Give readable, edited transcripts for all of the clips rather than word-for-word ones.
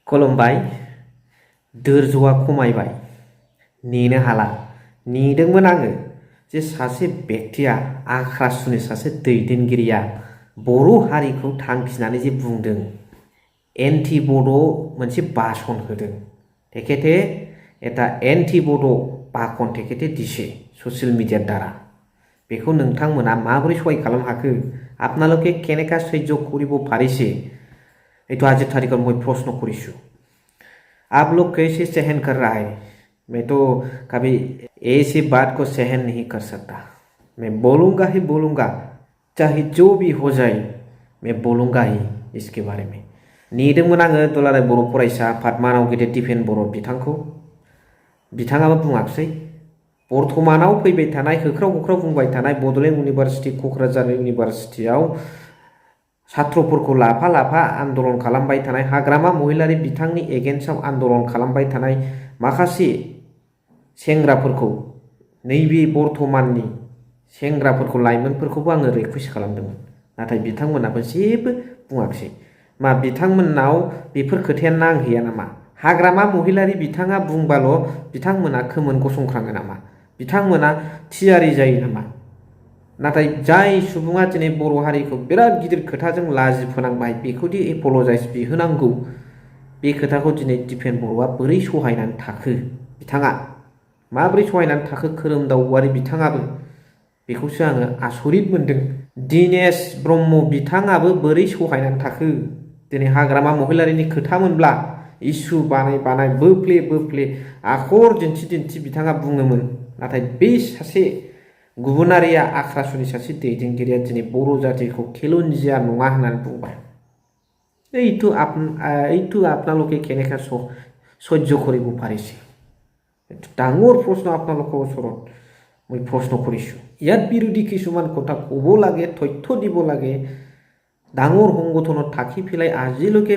खुलुमबाय। धोर्जोआ खमायबाय, नेनो हाला। नेदोंमोन आङो जे सासे बेक्तिया आख्रासुनि सासे दैदेनगिरिया बर' हारिखौ थांखिनानै जे बुंदों, एन्टि बड' मोनसे भाषण होदों। तेखेते এটা एन्टि बड' भाषण तेखेते दिसे स'सियेल मिडियार द्वारा। बेखौ नोंथांमोना माबोरै सहाय खालाम हाखो? आपनालोके केनेका सह्य करिब पारिसे? तो आज तारीख में मैं प्रश्न करिछु। आप लोग कैसे सहन कर रहा है? मैं तो कभी ऐसी बात को सहन नहीं कर सकता। मैं बोलूँगा ही बोलूँगा, चाहे जो भी हो जाए मैं बोलूँगा ही इसके बारे में। नेदोंमोन आङो दुलाराय बर' फरायसा आफाद मानाव गेदेर दिपेन बर' बिथांखौ। बिथाङाबो बुङाखसै। बर्थमानाव फैबाय थानाय होख्राव होख्राव बुंबाय थानाय बड'लेण्ड इउनिभार्सिटि क'क्राझार इउनिभार्सिटियाव छात्रफोरखौ लाफा लाफा आन्दलन खालामबाय थानाय, हाग्रामा महिलारि बिथांनि एगेन्स्टआव आन्दलन खालामबाय थानाय माखासे सेंग्राफोरखौ, नैबे बर्थमाननि सेंग्राफोरखौ, लाइमोनफोरखौबो आङो रिकुवेस्ट खालामदोंमोन। नाथाय बिथांमोनाबो जेबो बुङाखसै। मा बिथांमोननाव बेफोर खोथाया नांहैया नामा? हाग्रामा महिलारि बिथाङा बुंबाल' बिथांमोना खोमोन गसंख्राङो नामा? बिथांमोना थियारि जायो नामा? नाथाय जाय सुबुङा दिनै बर' हारिखौ बिराद गिदिर खोथाजों लाजि फोनांबाय, बेखौदि एपलजाइज बिहोनांगौ, बे खोथाखौ दिनै दिपेन बर'आ बोरै सहायनानै थाखो? बिथाङा माबोरै सहायनानै थाखो? खोरोमदाव औवारि बिथाङाबो, बेखौसो आङो आसरित मोन्दों। दिनेश ब्रह्म बिथाङाबो बोरै सहायनानै थाखो? दिनै हाग्रामा महिलारिनि खोथामोनब्ला इसु बानाय बानाय बोफ्ले बोफ्ले आखर दिन्थि दिन्थि बिथाङा बुङोमोन। नाथाय बे सासे गुबुनारिया आख्रासुनि सासे दैदेनगिरिया दिनै बर' जातिखौ खेलुनजिया नङा होननानै बुंबाय। এইটো আপোনালোকে কেনেকৈ সহ্য কৰিব পাৰিছে? ডাঙৰ প্ৰশ্ন আপোনালোকৰ ওচৰত মই প্ৰশ্ন কৰিছোঁ। ইয়াত বিৰোধী কিছুমান কথা ক'ব লাগে, তথ্য দিব লাগে। ডাঙৰ সংগঠনত থাকি পেলাই আজিলৈকে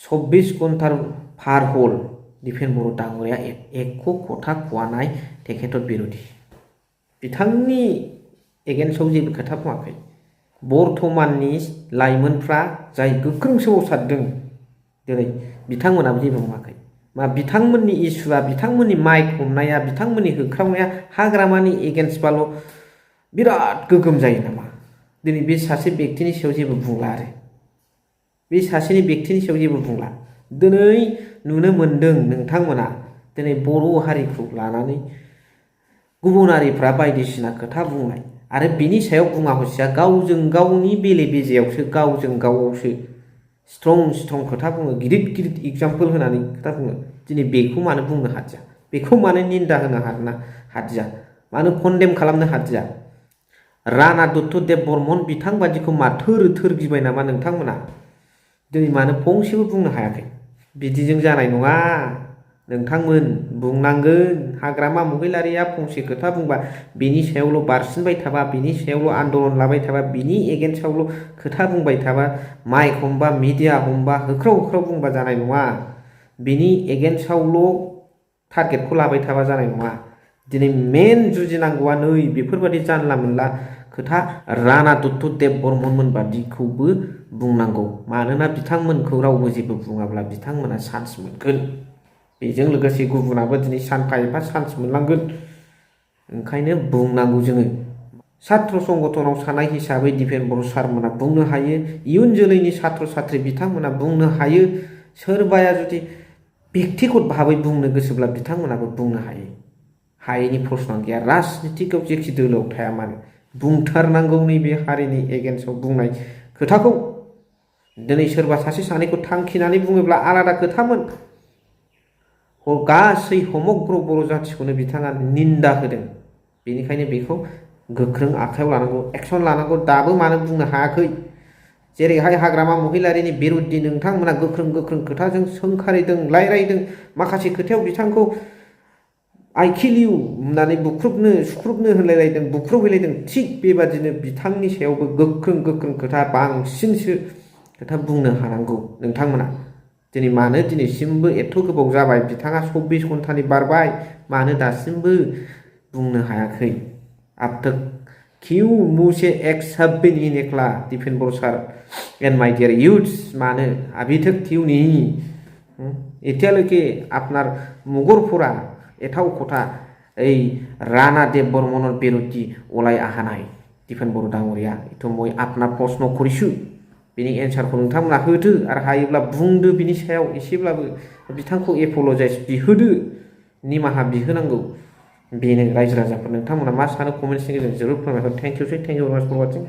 24 ঘণ্টাৰ পাৰ হ'ল, দিপেন बर' ডাঙৰীয়া একো কথা কোৱা নাই তেখেতৰ বিৰোধী। बिथांनि एगेन्स्टआव जेबो खोथा बुङाखै। बर्थमाननि लाइमोनफ्रा जाय गोख्रों सोमावसारदों, दिनै बिथांमोनाबो जेबो बुङाखै। मा बिथांमोननि इसुआ, बिथांमोननि माइक हमनाया, बिथांमोननि होख्रावनाया हाग्रामानि एगेन्स्टबाल' बिराद गोगोम जायो नामा? दिनै बे सासे बेक्तिनि सायाव जेबो बुंला आरो। बे सासेनि बेक्तिनि सायाव जेबो बुंला। दिनै नुनो मोन्दों नोंथांमोना दिनै बर' हारिखौ लानानै गुबुनारिफ्रा बायदिसिना खोथा बुंनाय, आरो बिनि सायाव बुङा हसिया गावजों गावनि बेले बेजेयावसो, गावजों गावआवसो स्ट्रं खोथा बुङो, गिदिर गिदिर एग्जाम्पोल होनानै खोथा बुङो। दिनै बेखौ मानो बुंनो हादिया? बेखौ मानो निन्दा होनो हादिया? मानो कन्डेम खालामनो हादिया? राणा दत्त देब बर्मन बिथां बादिखौ मा थोर गिबाय नामा नोंथांमोना? दिनै मानो फंसेबो बुंनो हायाखै? बिदिजों जानाय नङा। नोंथांमोन बुंनांगोन। हाग्रामा महिलारिया फंसे खोथा बुंबा बिनि सायावल' बारसिनबाय थाबा, बिनि सायावल' आन्दलन लाबाय थाबा, बिनि एगेन्स्टआवल' खोथा बुंबाय थाबा, माइक हमबा, मिडिया हमबा, होख्राव होख्राव बुंबा जानाय नङा। बिनि एगेन्स्टआवल' टारगेटखौ लाबाय थाबा जानाय नङा। दिनै मेन जुजिनांगौआ नै बेफोरबायदि जानला मोनला खोथा राणा दत्त देब बर्मन बादिखौबो बुंनांगौ। मानोना बिथांमोनखौ रावबो जेबो बुङाब्ला बिथांमोना चान्स मोनगोन। बेजों लोगोसे गुबुनाबो दिनै सानफा एफा चान्स मोनलांगोन। ओंखायनो बुंनांगौ जोङो। छात्र संगठनाव थानाय हिसाबै दिपेन बर' सारमोना बुंनो हायो, इयुन जोलैनि छात्र छात्री बिथांमोना बुंनो हायो। सोरबाया जुदि बेक्तिगत भाबै बुंनो गोसोब्ला बिथांमोनाबो बुंनो हायो। हायैनि प्रश्न गैया। राजनितिकआव जेखि दोलोआव थाया मानो बुंथारनांगौ नैबे हारिनि एगेन्स्टआव बुंनाय खोथाखौ। दिनै सोरबा सासे सानैखौ थांखिनानै बुङोब्ला आलादा खोथामोन। गासै समग्र बर' जाथिखौनो बिथाङा निन्दा होदों। बेनिखायनो बेखौ गोख्रों आखायाव लानांगौ, एक्सन लानांगौ। दाबो मानो बुंनो हायाखै? जेरैहाय हाग्रामा महिलारिनि बिरुद्ध नोंथांमोना गोख्रों खोथाजों सोंखारिदों, रायरायदों। माखासे खोथायाव बिथांखौ आइ किल इउ होननानै सुख्रुबनो होनलायलायदों, बुख्रुबहैलायदों। थिग बेबादिनो बिथांनि सायावबो गोख्रों खोथा, बांसिनसो खोथा बुंनो हानांगौ नोंथांमोना। दिनै मानो दिनैसिमबो एथ' गोबाव जाबाय, बिथाङा 24 घन्टानि बारबाय, मानो दासिमबो बुंनो हायाखै? अब तक क्यों मुंह से एक शब्द भी नहीं निकला दिपेन बर' सार एंड माय डियर यूथ्स? मानो अभी तक क्यों नहीं? এতিয়ালৈকে আপোনাৰ মুগৰফোৰা এটাও কথা এই ৰাণা দেৱ বৰ্মনৰ বিৰুদ্ধে ওলাই অহা নাই দিপেন बर' ডাঙৰীয়া এইটো মই আপোনাৰ প্ৰশ্ন কৰিছোঁ बिनि एन्सारखौ नोंथांमोना होदो आरो हायोब्ला बुंदो बिनि सायाव एसेब्लाबो बिथांखौ एपलजाइज बिहोदो निमाहा बिहोनांगौ बेनो रायजो राजाफोर नोंथांमोना मा सानो कमेन्ट्सनि गेजेरजों जोबोर फोरमायहर थेंक इउ भेरि माच फर वाचिं